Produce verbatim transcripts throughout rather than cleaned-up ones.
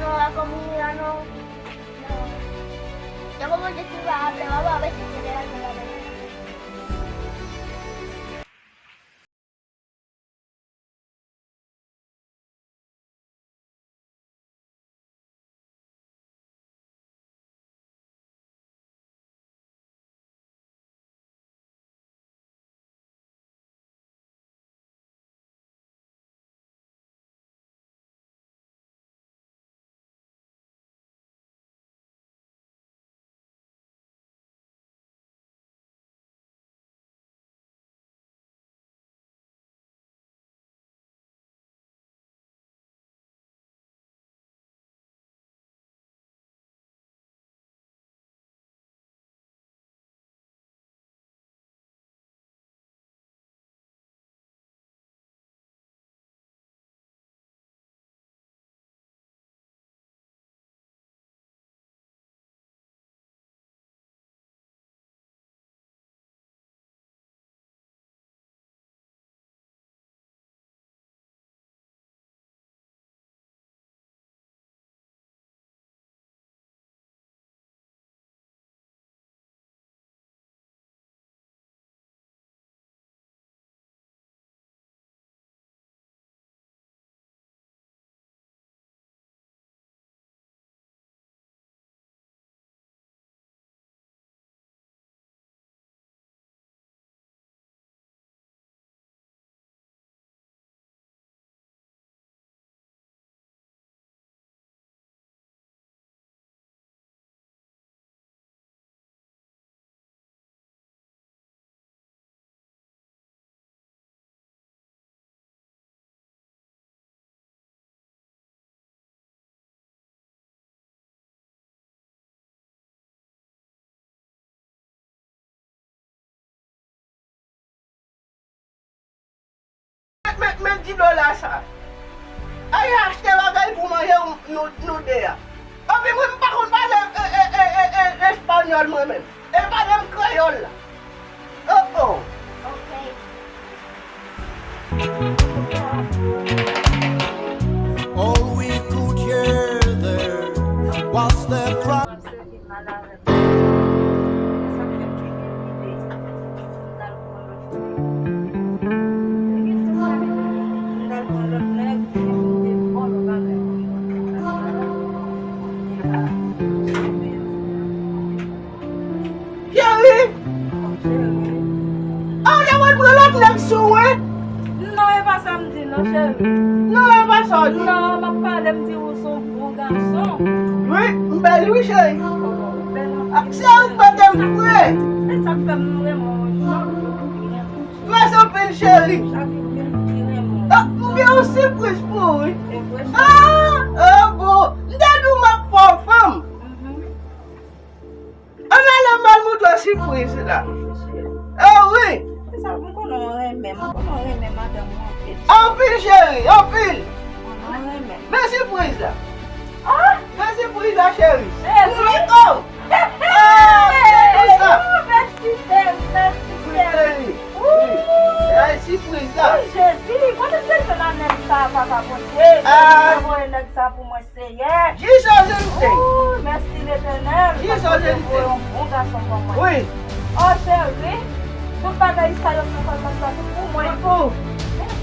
No, a komi ano, no. Yo como que tú vas a hablar, vamos a ver si te queda con la mano. Men, men, men ti dola sa. Ay achte bagay pou manje nou, nou de a. Epi mwen m pa konn pale e, e, e, e, e, espanyòl mwen menm. E pale m kreyòl la. Oh, oh. Ok. All we could hear there was the cry. Cheri! A w te konn pran lòt nèg sou mwen? Non, e pa sa m di non, cheri. Non, e pa sa w di. Non, m ap pale, m di ou se yon bon gason. Wi, m bèl wi, cheri. Ou bèl anpil. A, se ou k mete m fre. E sa k fè m renmen w. Mèsi anpil, cheri. A, m gen yon sipriz pou ou wi. A, a, bon. M te di w m ap fè w fanm. Ann ale m al montre w sipriz la. A wi. Se sa, m konnen w renmen, m konnen w renmen madanm ou anpil. Anpil, cheri, anpil. M konnen w renmen. Men sipriz la. Ah! Men sipriz la, cheri. Cheri. Ou renmen? Ah, men tout sa. Mèsi, cheri, mèsi, cheri. Wi, cheri. Wi. Ay, sipriz la. Wi, Jezi, kote w te jwenn nèg sa, papa Bondye? Ah. Jezi, voye nèg sa pou mwen. Seyè. Jis an jen te. Ooh, mèsi Letènèl. Jis an jen te. Paske w voye yon bon gason ban mwen. Wi. Oh, cheri, tout bagay sa yo k nan kòlbas la, tout pou mwen. Tout pou ou.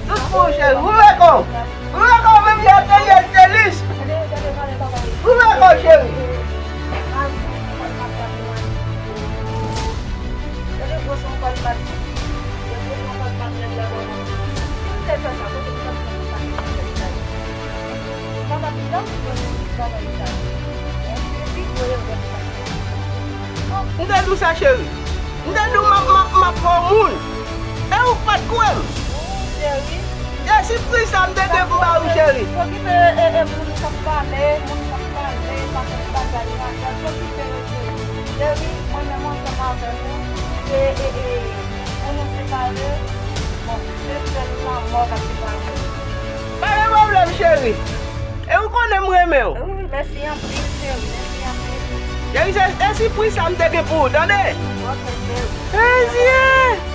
Tout pou ou, cheri. Ou wè kò w. Ou wè kò w menm, li ateri, li te lis. Gade, gade, gade bagay. Ou wè kò w, cheri. Gade gwo son kòlbas. Gade gwo son kòlbas nèg la ban mwen. Si m te fè sa, kote m t ap pran pou m pa t fè sa? M pa t ap janm fè bagay sa. M te di w sa, cheri. M te di w m ap, m ap, m ap fè w moun. E ou k pa t kwè m. Cheri. E sipriz sa m te gen pou ba ou, cheri. Okipe, e, e, moun k ap pale, moun k ap pale, pa fè bagay la. Okipe yo, cheri. Cheri, mwen menm ansanm avèk ou, e, e, e, pou nou separe, bon, se sèl lanmò k ap separe nou. Pa gen pwoblèm, cheri. E ou konnen m renmen w. Wi, mèsi anpil, cheri. Mèsi anpil. Cheri, se, se sipriz sa m te gen pou ou, tande? Ok, cheri. Mezye!